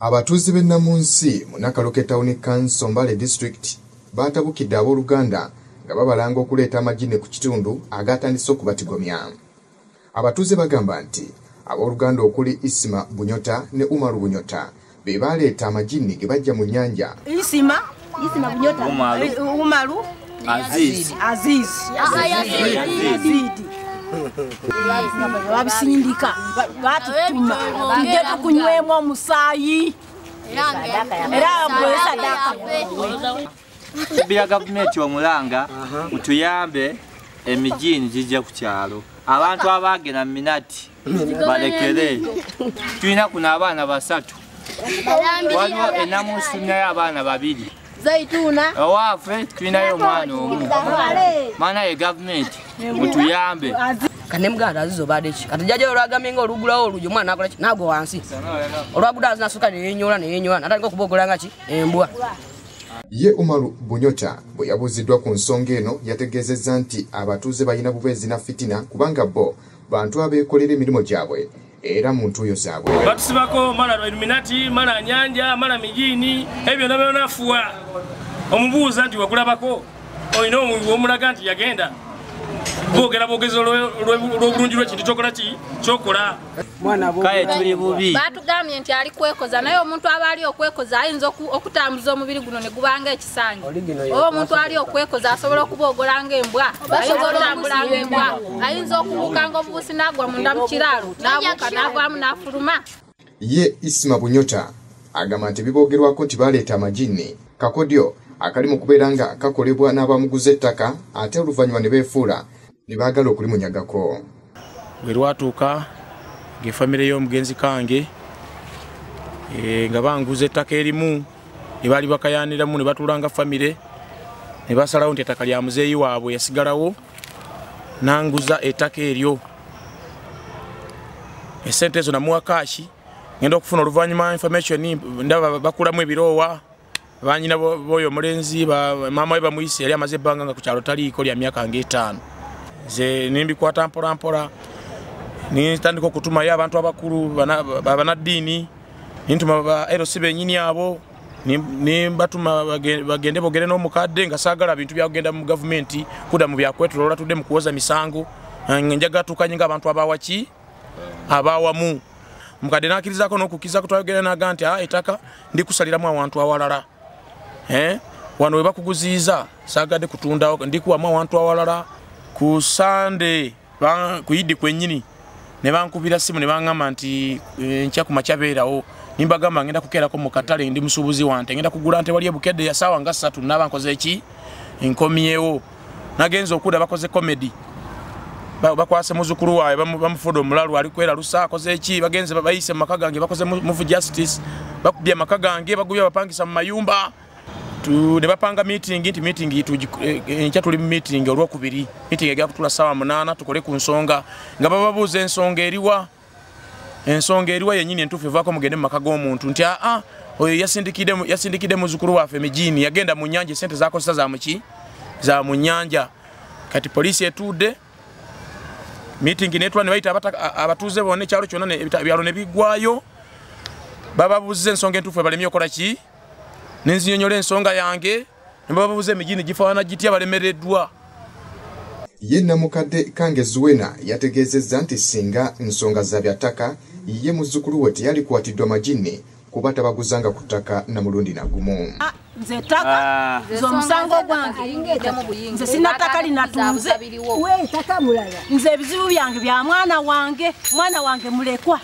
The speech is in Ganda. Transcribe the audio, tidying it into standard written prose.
Abatuuze b'e Namunsi mu Nakaloke Town Council Mbale District batabukidde abooluganda nga babalanga okuleeta amagini ku kitundu agatandise okubatigomya. Abatuuze bagamba nti abooluganda okuli Isima Bunyota ne Umaru Bunyota be baleeta amagini ge bajja mu nnyanja. Isima Bunyota, Umaru, Aziz, Yazidi. Babisindika batutuma tujje tukunywemu omusaayi era gwe sadaka. Tubira gavumenti omulanga mutuyambe emijini gijja ku kyalo. Abantu abagenda mu minati balekere. Tulina kuno abaana basatu. Waliwo enamusi nayo abaana babiri. Zaituna. Owaffe tulinayo omwana omu. Maana ye gavumenti mutuyambe. Kane muganda Azizo badde ki? Kati jjajja olwagambye nga olugulawo oluggi omwana n'akola ki? N'agwa wansi. Olwagudde Azizo n'asooka ne yeenyoola n'atandika okubogola nga ki? Embwa. Ye Umaru Bunyota bwe yabuuziddwa ku nsonga eno yategeezezza nti abatuuze balina bubeezi na fitina kubanga bo bantu abeekolera emirimu gyabwe era mu ntuuyo zaabwe. Batusibako mala Illuminati, mala nyanja, mala mijini, ebyo byonna byonafuwa. Omubuuza nti wagulabako olina omulaga nti yagenda. Boogera boogezi olw'obulungi lw'ekintu kyokola ki kyokola. Kale tuli bubi. Batugambye nti ali kwekoza naye omuntu aba ali okwekoza ayinza okutambuza omubiri guno ne gubanga ekisanyi. Oba omuntu ali okwekoza asobola okubogola ng'embwa, ayinza okutambula ng'embwa, ayinza okubuuka ng'obubuusi n'agwa munda mu kiraalo, n'abuuka n'agwamu n'afuluma. Ye Isima Bunyota agamba nti biboogerwako nti baleeta amagini kakodyo akali mu kubeera nga kakolebwa n'abamuguza ettaka ate oluvannyuma ne beefuula ne baagala okulimunyagako. Bwe lwatuuka ng'effamire y'omugenzi Kange nga banguza ettaka erimu ne baali bakayaaniramu ne batuula nga famire ne basalawo nti ettaka lya muzeeyi waabwe yasigalawo n'anguza ettaka eryo. Essente ezo namuwa kaashi ngenda okufuna oluvannyuma information ndaba bakulamu ebiroowa. Banyina boyo omulenzi maama we bamuyise yali amaze ebbanga nga ku kyalo taliiko lya myaka ng'etaano. Nze nembikwata mpola mpola nintandika okutumayo abantu abakulu banaddiini, nintuma ba LC bennyini abo nimbatuma bagende bogere n'omukadde nga saagala bintu byakugenda mu gavumenti kudda mu byakwetoloola tudde mu kuwoza misango. Njagala tuukanye ng'abantu abawaki abawamu. Omukadde n'akkirizaako n'okukkirizaako twayogera n'agamba nti ettaka ndikusaliramu awantu awalala. Wano we bakuguziiza saagadde kutundawo ndikuwamu awantu awalala. Ku Sande ku Idi kwennyini ne bankubira simu ne baŋŋamba nti nkya ku makya beerawo. Nimbagamba ngenda kukeerako mu katale ndi musuubuzi wante ngenda kugula nte wali e Bukedde ya ssaawa nga ssatu naaba nkoze ki nkomyewo. Nagenze okudda bakoze comedy. Bakwase muzzukulu waabwe bamufudde omulalu ali kweralusa akoze ki bagenze bayise mu maka gange bakoze move justice bakubye amaka gange bagubye abapangisa mu mayumba. Ne bapanga meeting nti meeting enkya tuli mu meeting olwokubiri meeting egenda kutula ssaawa 8 tukole ku nsonga nga bababuuza ensonga eriwa yennyini entuufu evaako mugende mu maka g'omuntu nti aa oyo yasindikidde muzzukulu waffe emijini yagenda mu nnyanja essente z'akozesa za muki za mu nnyanja. Kati poliisi etudde meeting netwa ne bayita abatuuze bonna ekyalo kyonna ebyalo ne biggwayo bababuuza ensonga entuufu balemye okola ki nenzinyonyola ensonga yange ne bababuuza emijini gifaanana gitya balemereddwa. Ye namukadde Kange Zuwena yategeezezza nti singa nsonga za bya ttaka ye muzzukulu we teyalikwatiddwa magini kuba tabaguzanga ku ttaka na mulundi na gumu. Nze ettaka nze omusango gwange nze sina ttaka linatunze nze ebizibu byange bya mwana wange mulekwa.